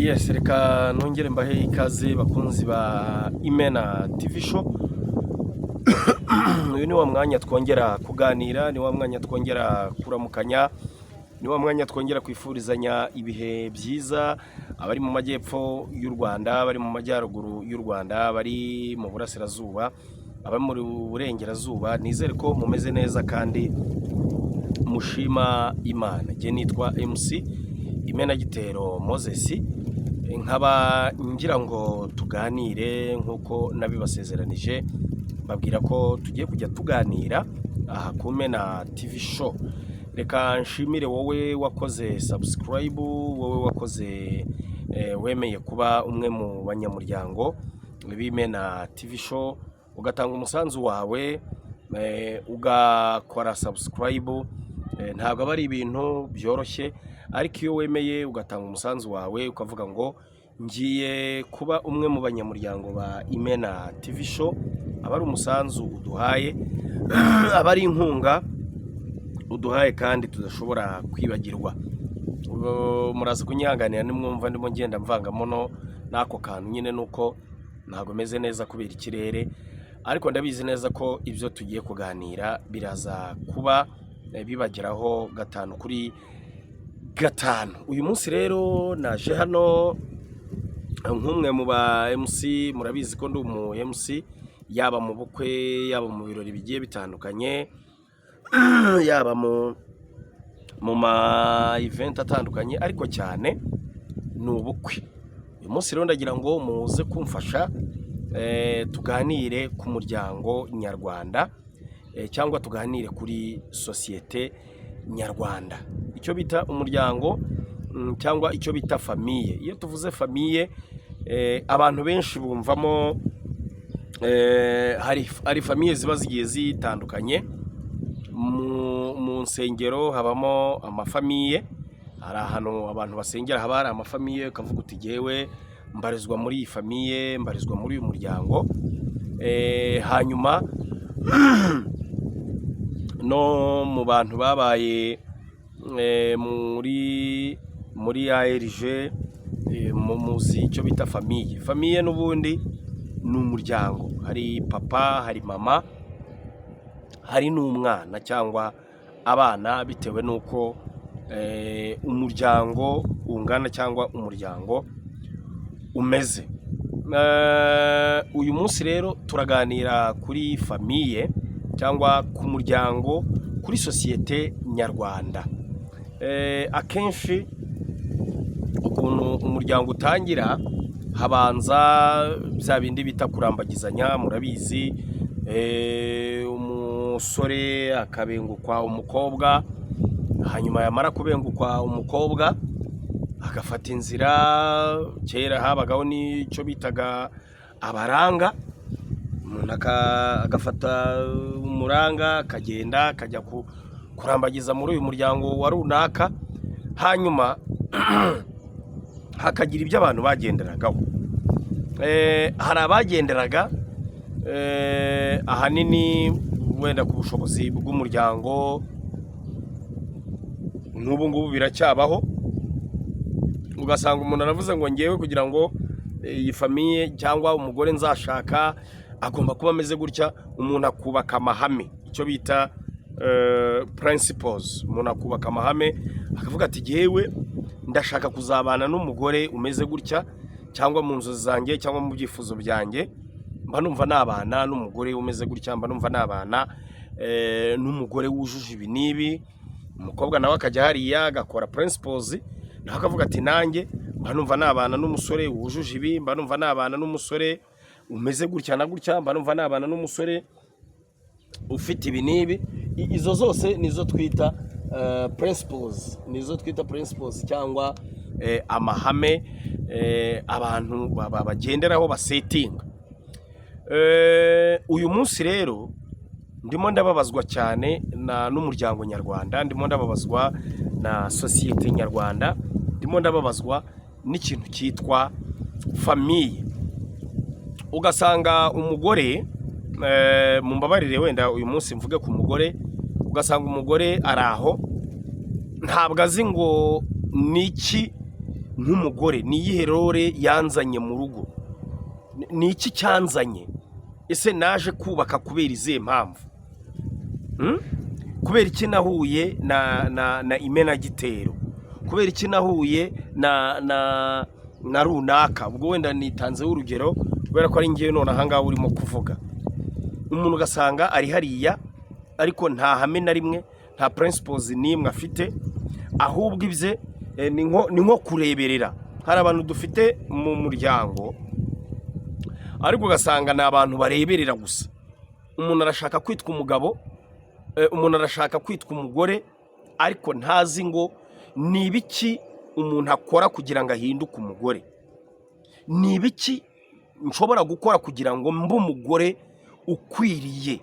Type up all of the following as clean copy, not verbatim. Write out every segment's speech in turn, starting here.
Yes, reka nongere mbahe ikaze, bakunzi ba Imena TV Show. Uyu ni wa mwanya twongera kuganira, ni wa mwanya twongera kuramukanya, ni wa mwanya twongera kwifurizanya ibihe byiza. Abari mu majyepfo y'u Rwanda, abari mu majyaruguru y'u Rwanda, abari mu burasirazuba, abari mu burengerazuba, nizere ko mumeze neza kandi mushima Imana. Njye nitwa MC Imena Gitero Moses, nkaba ngira ngo tuganire nk'uko nabibasezeranije, mbabwira ko tugiye kujya tuganira aha ku Mena TV Show. Reka nshimire wowe wakoze subscribe, wowe wakoze wemeye kuba umwe mu banyamuryango b'Imena TV Show, ugatanga umusanzu wawe, ugakora subscribe. Ntabwo aba ari ibintu byoroshye, ariko iyo wemeye ugatanga umusanzu wawe, ukavuga ngo ngiye kuba umwe mu banyamuryango ba Imena TV Show, aba ari umusanzu uduhaye, aba ari inkunga uduhaye kandi tudashobora kwibagirwa. Ubwo muraza kunyihanganira nimwumva ndimo ngenda mvangamo no n'ako kantu nyine, nuko ntabwo meze neza kubera ikirere, ariko ndabizi neza ko ibyo tugiye kuganira biraza kuba bibageraho gatanu kuri gatanu. Uyu munsi rero naje hano nk'umwe mu ba MC. Murabizi ko ndi umu MC, yaba mu bukwe, yaba mu birori bigiye bitandukanye, yaba mu ma event atandukanye, ariko cyane ni ubukwe. Uyu munsi rero ndagira ngo muze kumfasha tuganire ku muryango nyarwanda, cyangwa tuganire kuri sosiyete nyarwanda, icyo bita umuryango cyangwa icyo bita famille. Iyo tuvuze famille, abantu benshi bumvamo hari famille ziba zigiye zitandukanye. Mu nsengero habamo amafamille, hari ahantu abantu basengera haba hari amafamille, ukavuga uti jyewe mbarizwa muri iyi famille, mbarizwa muri uyu muryango. Hanyuma no mu bantu babaye muri AERG, muzi icyo bita famille. Famille n'ubundi ni umuryango, hari papa, hari mama, hari n'umwana cyangwa abana, bitewe n'uko umuryango ungana cyangwa umuryango umeze. Uyu munsi rero turaganira kuri famille cyangwa ku muryango, kuri sosiyete nyarwanda. Akenshi ukuntu umuryango utangira, habanza bya bindi bita kurambagizanya, murabizi. Umusore akabengukwa umukobwa, hanyuma yamara kubengukwa umukobwa agafata inzira. Kera habagaho n'icyo bitaga abaranga, umuntu agafata umuranga akagenda akajya kurambagiza muri uyu muryango wa runaka, hanyuma hakagira ibyo abantu bagenderagaho. Hari abagenderaga ahanini wenda ku bushobozi bw'umuryango. N'ubu ngubu biracyabaho, ugasanga umuntu aravuze ngo ngewe kugira ngo iyi famille cyangwa umugore nzashaka agomba kuba ameze gutya. Umuntu akubaka amahame, icyo bita principles. Umuntu akubaka amahame, akavuga ati jyewe ndashaka kuzabana n'umugore umeze gutya, cyangwa mu nzozi zanjye cyangwa mu byifuzo byanjye mba numva nabana n'umugore umeze gutya, mba numva nabana n'umugore wujuje ibi n'ibi. Umukobwa nawe akajya hariya agakora principles, nawe akavuga ati nanjye mba numva nabana n'umusore wujuje ibi, mba numva nabana n'umusore umeze gutya na gutya, mba numva nabana n'umusore ufite ibi n'ibi. Izo zose nizo twita principles, nizo twita principles cyangwa amahame abantu bagenderaho basetinga. Uyu munsi rero ndimo ndababazwa cyane n'umuryango nyarwanda, ndimo ndababazwa na sosiyete nyarwanda, ndimo ndababazwa n'ikintu cyitwa famille. Ugasanga umugore, mumbabarire wenda uyu munsi mvuge ku mugore, ugasanga umugore ari aho ntabwo azi ngo ni iki. Nk'umugore, ni iyihe role yanzanye mu rugo? Ni iki cyanzanye? Ese naje kubaka kubera izihe mpamvu? Kubera iki nahuye na imenagitero? Kubera iki nahuye na runaka? Ubwo wenda nitanzeho urugero kubera ko ari ngewe none ahangaha urimo kuvuga. Umuntu ugasanga ari hariya, ariko nta hame na rimwe, nta principles n'imwe afite, ahubwo ibye ni nko kureberera. Hari abantu dufite mu muryango, ariko ugasanga ni abantu bareberera gusa. Umuntu arashaka kwitwa umugabo, umuntu arashaka kwitwa umugore, ariko ntazi ngo ni ibiki umuntu akora kugira ngo ahinduke umugore, ni ibiki nshobora gukora kugira ngo mbe umugore ukwiriye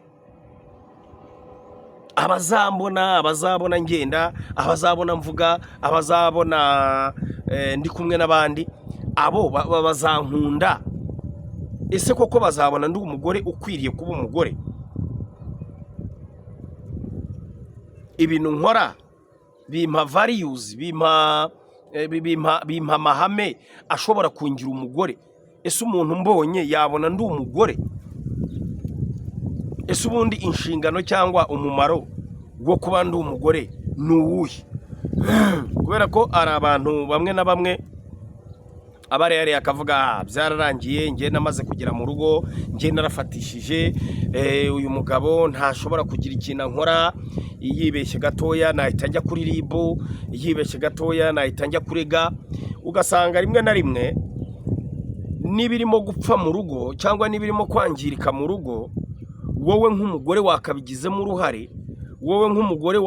abazambona, abazabona ngenda, abazabona mvuga, abazabona ndi kumwe n'abandi, abo bazankunda. Ese koko bazabona ndi umugore ukwiriye kuba umugore? Ibintu nkora bimpa values, bimpa amahame ashobora kungira umugore? Ese umuntu mbonye yabona ndi umugore? Ese ubundi inshingano cyangwa umumaro wo kuba ndi umugore ni uwuhe? Kubera ko hari abantu bamwe na bamwe aba ari hariya akavuga: "Ah, byararangiye, njye namaze kugera mu rugo, njye narafatishije, uyu mugabo ntashobora kugira ikintu ankora. Yibeshye gatoya nahita njya kuri RIB, yibeshye gatoya nahita njya kurega." Ugasanga rimwe na rimwe n'ibirimo gupfa mu rugo cyangwa n'ibirimo kwangirika mu rugo, wowe nk'umugore wakabigizemo uruhare. Wowe nk'umugore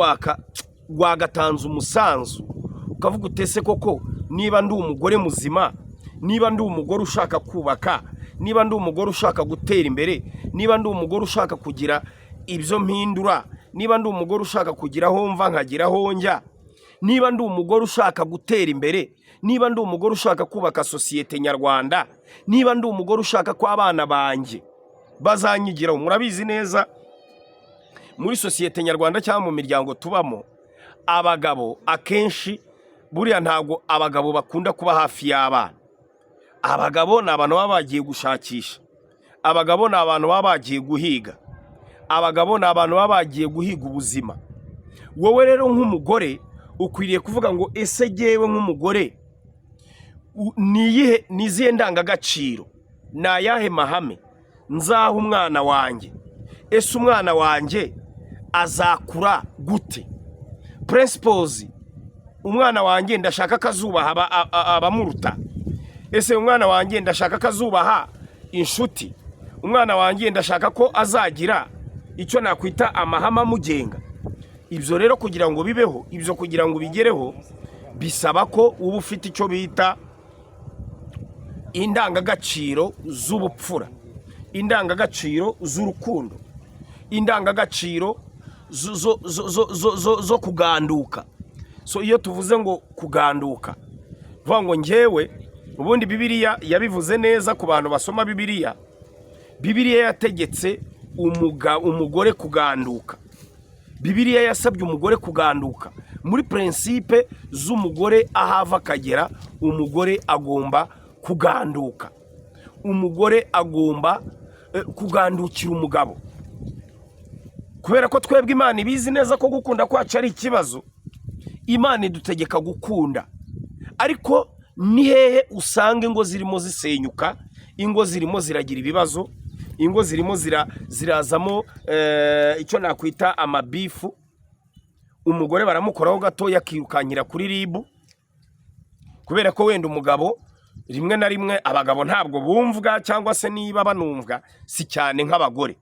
wagatanze umusanzu, ukavuga uti: "Ese koko niba ndi umugore muzima, niba ndi umugore ushaka kubaka, niba ndi umugore ushaka gutera imbere, niba ndi umugore ushaka kugira ibyo mpindura, niba ndi umugore ushaka kugira aho mva nkagira aho njya, niba ndi umugore ushaka gutera imbere, niba ndi umugore ushaka kubaka sosiyete nyarwanda, niba ndi umugore ushaka ko abana banjye bazanyigiraho." Murabizi neza, muri sosiyete nyarwanda cyangwa mu miryango tubamo, abagabo akenshi buriya ntabwo abagabo bakunda kuba hafi y'abana. Abagabo ni abantu baba bagiye gushakisha, abagabo ni abantu baba bagiye guhiga, abagabo ni abantu baba bagiye guhiga ubuzima. Wowe rero nk'umugore ukwiriye kuvuga ngo: "Ese jyewe nk'umugore ni izihe ndangagaciro, ni ayahe mahame nzaha umwana wanjye? Ese umwana wanjye azakura gute? Principles, umwana wanjye ndashaka ko azubaha abamuruta. Ese umwana wanjye ndashaka ko azubaha inshuti? Umwana wanjye ndashaka ko azagira icyo nakwita amahame amugenga." Ibyo rero kugira ngo bibeho, ibyo kugira ngo ubigereho, bisaba ko uba ufite icyo bita indangagaciro z'ubupfura, indangagaciro z'urukundo, indangagaciro zo kuganduka. So iyo tuvuze ngo kuganduka, vuga ngo njyewe ubundi Bibiliya yabivuze neza. Ku bantu basoma Bibiliya, Bibiliya yategetse umugore kuganduka. Bibiliya yasabye umugore kuganduka. Muri principe z'umugore, aho ava akagera, umugore agomba kuganduka. Umugore agomba kugandukira umugabo, kubera ko twebwe Imana ibizi neza ko gukunda kwacu ari ikibazo. Imana idutegeka gukunda, ariko ni hehe usanga ingo zirimo zisenyuka, ingo zirimo ziragira ibibazo, ingo zirimo zirazamo icyo nakwita amabifu? Umugore baramukoraho gatoya akirukankira kuri RIB, kubera ko wenda umugabo, rimwe na rimwe abagabo ntabwo bumvwa, cyangwa se niba banumvwa si cyane nk'abagore.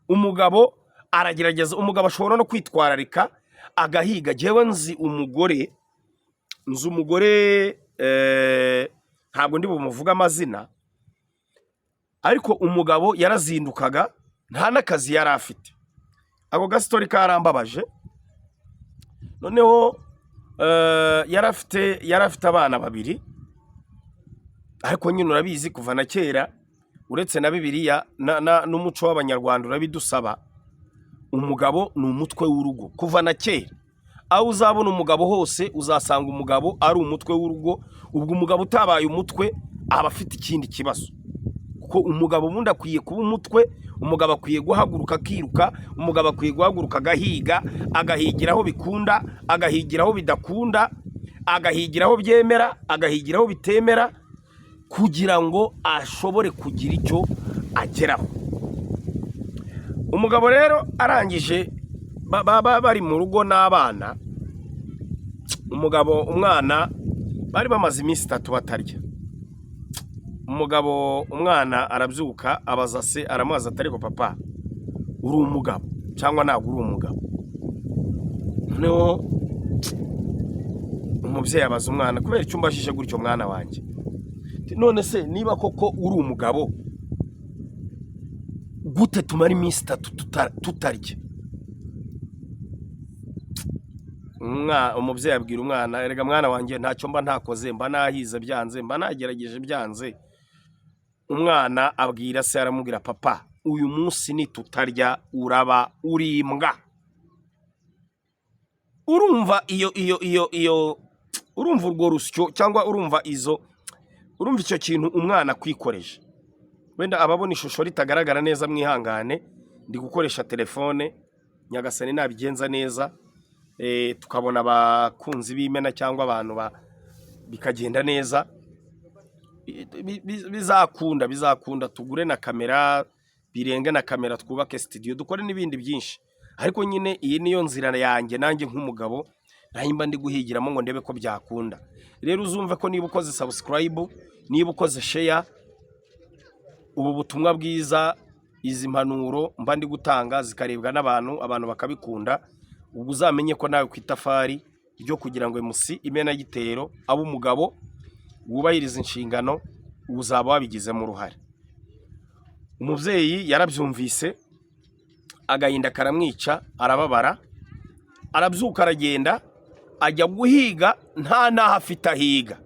Umugabo aragerageza, umugabo ashobora no kwitwararika agahiga. Jyewe nzi umugore, nzi umugore, ntabwo ndi bumuvuge amazina, ariko umugabo yarazindukaga, nta n'akazi yari afite. Ako gasitori karambabaje. Noneho yari afite abana babiri, ariko nyine urabizi, kuva na kera, uretse na Bibiliya n'umuco w'Abanyarwanda urabidusaba, umugabo ni umutwe w'urugo kuva na kera. Aho uzabona umugabo hose, uzasanga umugabo ari umutwe w'urugo. Ubwo umugabo utabaye umutwe aba afite ikindi kibazo, kuko umugabo ubundi akwiye kuba umutwe. Umugabo akwiye guhaguruka akiruka, umugabo akwiye guhaguruka agahiga, agahigira aho bikunda, agahigira aho bidakunda, agahigira aho byemera, agahigira aho bitemera, kugira ngo ashobore kugira icyo ageraho. Umugabo rero arangije, bari mu rugo n'abana, umugabo, umwana, bari bamaze iminsi 3 batarya. Umugabo, umwana arabyuka abaza se, aramubaza ati: "Ariko papa, uri umugabo cyangwa ntabwo uri umugabo?" Noneho umubyeyi abaza umwana: "Kubera icyo umbajije gutyo, mwana wanjye?" Ati: "None se niba koko uri umugabo, gute tumara iminsi 3 tutarya?" Umubyeyi abwira umwana: "Erega mwana wanjye, ntacyo mba ntakoze, mba nahize byanze, mba nagerageje byanze." Umwana abwira se, aramubwira: "Papa, uyu munsi nitutarya uraba uri imbwa." Urumva iyo urumva urwo rusyo, cyangwa urumva izo, urumva icyo kintu umwana akwikoreje? Wenda ababona ishusho ritagaragara neza mwihangane, ndi gukoresha telefone. Nyagasani nabigenza neza, tukabona abakunzi b'Imena cyangwa abantu bikagenda neza, bizakunda, bizakunda tugure na kamera, birenge na kamera, twubake studio, dukore n'ibindi byinshi. Ariko nyine iyi niyo nzira yanjye nanjye nk'umugabo, nanjye mba ndi guhigiramo ngo ndebe ko byakunda. Rero uzumve ko niba ukoze subscribe, niba ukoze share, ubu butumwa bwiza, izi mpanuro mba ndi gutanga zikarebwa n'abantu, abantu bakabikunda, ubwo uzamenye ko nawe ku itafari ryo kugira ngo MC Imenagitero abe umugabo wubahiriza inshingano, uzaba wabigizemo uruhare. Umubyeyi yarabyumvise, agahinda karamwica, arababara, arabyuka aragenda ajya guhiga, nta n'aho afite ahiga.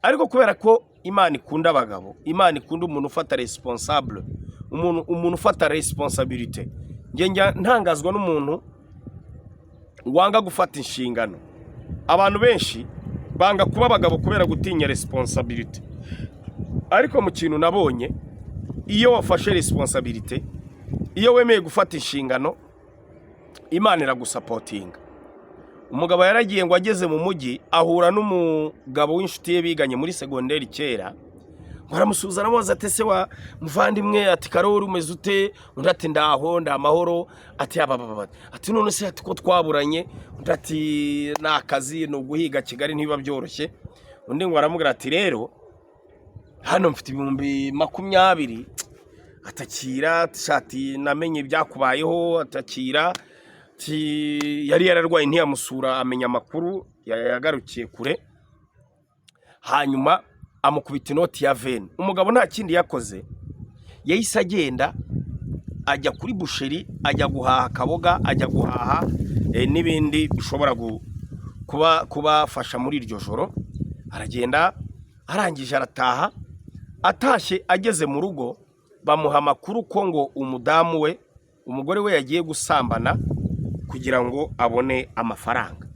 Ariko kubera ko Imana ikunda abagabo, Imana ikunda umuntu ufata responsable, umuntu ufata responsabilité. Njye njya ntangazwa n'umuntu wanga gufata inshingano. Abantu benshi banga kuba abagabo kubera gutinya responsabilité, ariko mu kintu nabonye, iyo wafashe responsabilité, iyo wemeye gufata inshingano, Imana iragusupportinga. Umugabo yaragiye, ngo ageze mu mujyi ahura n'umugabo w'inshuti ye biganye muri segonderi kera, ngo aramusuhuza, aramubaza ati: "Ese wa muvandimwe," ati, "Karori, umeze ute?" Undi ati: "Ndaho, ndamahoro." Ati: "Abababa," ati, "none se," ati, "ko twaburanye?" Undi ati: "Ni akazi, ni uguhiga, Kigali ntibiba byoroshye." Undi ngo aramubwira ati: "Rero hano mfite 20,000, atakira shati, namenye ibyakubayeho, atakira." Ati yari yararwaye ntiyamusura, amenya amakuru yagarukiye kure. Hanyuma amukubita inoti ya 20. Umugabo nta kindi yakoze, yahise agenda ajya kuri boucherie, ajya guhaha akaboga, ajya guhaha n'ibindi bishobora kuba kubafasha muri iryo joro. Aragenda, arangije arataha. Atashye, ageze mu rugo, bamuha amakuru ko ngo umudamu we, umugore we, yagiye gusambana kugira ngo abone amafaranga.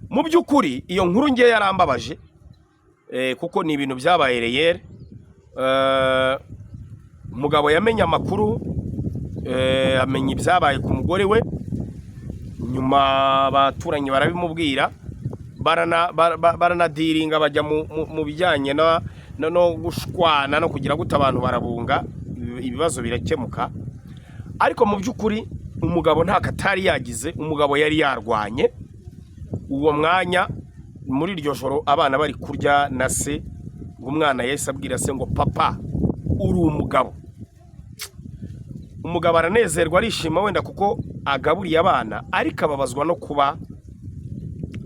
Mu by'ukuri iyo nkuru ngewe yarambabaje, kuko ni ibintu byabaye réel. Umugabo yamenye amakuru, amenya ibyabaye ku mugore we nyuma, abaturanyi barabimubwira, baranadealinga, bajya mu bijyanye no gushwana no kugira gute, abantu barabunga, ibibazo birakemuka. Ariko mu by'ukuri umugabo nta katari yagize, umugabo yari yarwanye. Uwo mwanya muri iryo joro, abana bari kurya na se, ngo umwana yahise abwira se ngo: "Papa, uri umugabo." Umugabo aranezerwa, arishima, wenda kuko agaburiye abana, ariko ababazwa no kuba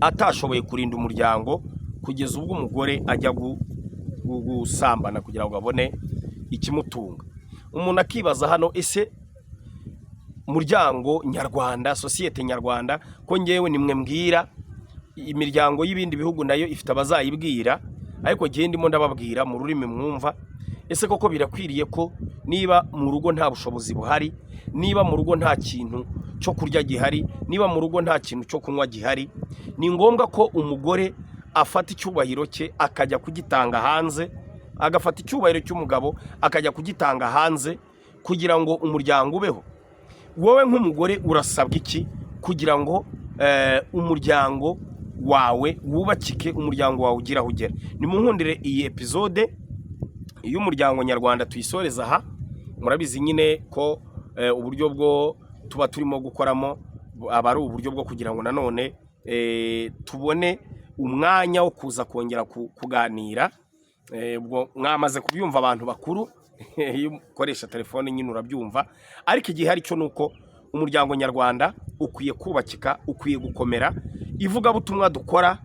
atashoboye kurinda umuryango kugeza ubwo umugore ajya gusambana kugira ngo abone ikimutunga. Umuntu akibaza hano: ese muryango nyarwanda, sosiyete nyarwanda, ko ngewe nimwe mbwira, imiryango y'ibindi bihugu nayo ifite abazayibwira, ariko ngewe ndimo ndababwira mu rurimi mwumva, ese murumva Ese koko birakwiriye ko niba mu rugo nta bushobozi buhari, niba mu rugo nta kintu cyo kurya gihari, niba mu rugo nta kintu cyo kunywa gihari, ni ngombwa ko umugore afata icyubahiro cye akajya kugitanga hanze, agafata icyubahiro cy'umugabo akajya kugitanga hanze kugira ngo umuryango ubeho? Wowe nk'umugore urasabwa iki kugira ngo umuryango wawe wubakike, umuryango wawe ugire aho ugera? Nimunkundire iyi episode y'umuryango nyarwanda tuyisoreza aha. Murabizi nyine ko uburyo bwo tuba turimo gukoramo aba ari uburyo bwo kugira ngo nanone tubone umwanya wo kuza kongera kuganira. Ubwo mwamaze kubyumva, abantu bakuru, iyo ukoresha telefone nyine urabyumva. Ariko igihe ari cyo ni uko umuryango nyarwanda ukwiye kubakika, ukwiye gukomera. Ivugabutumwa dukora,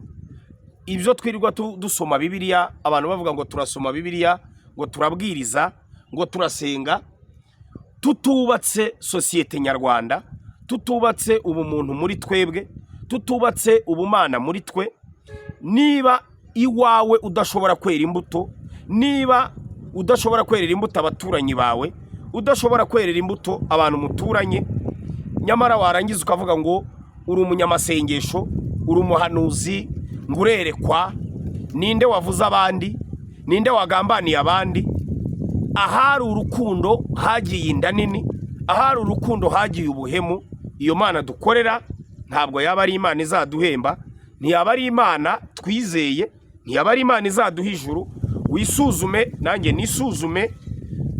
ibyo twirirwa dusoma Bibiliya, abantu bavuga ngo turasoma Bibiliya, ngo turabwiriza, ngo turasenga, tutubatse sosiyete nyarwanda, tutubatse ubumuntu muri twebwe, tutubatse ubumana muri twe. Niba iwawe udashobora kwera imbuto, niba udashobora kwerera imbuto abaturanyi bawe, udashobora kwerera imbuto abantu muturanye, nyamara warangiza ukavuga ngo uri umunyamasengesho, uri umuhanuzi, ngo urerekwa, ninde wavuze abandi? Ninde wagambaniye abandi? Ahari urukundo hagiye inda nini, ahari urukundo hagiye ubuhemu. Iyo Mana dukorera ntabwo yaba ari Imana izaduhemba, ntiyaba ari Imana twizeye, ntiyaba ari Imana izaduha ijuru. Wisuzume, nanjye nisuzume,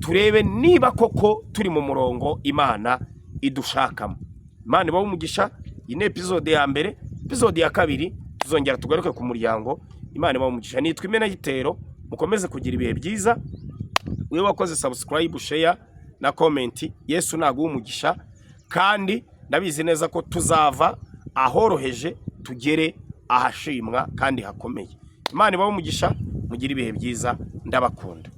turebe niba koko turi mu murongo Imana idushakamo. Imana ibahe umugisha. Iyi ni episode ya mbere. Episode ya kabiri tuzongera tugaruke ku muryango. Imana ibahe umugisha. Nitwa Imenagitero, mukomeze kugira ibihe byiza. Wowe wakoze subscribe, share na comment, Yesu naguha umugisha. Kandi ndabizi neza ko tuzava ahoroheje tugere ahashimwa kandi hakomeye. Imana ibahe umugisha, mugire ibihe byiza, ndabakunda.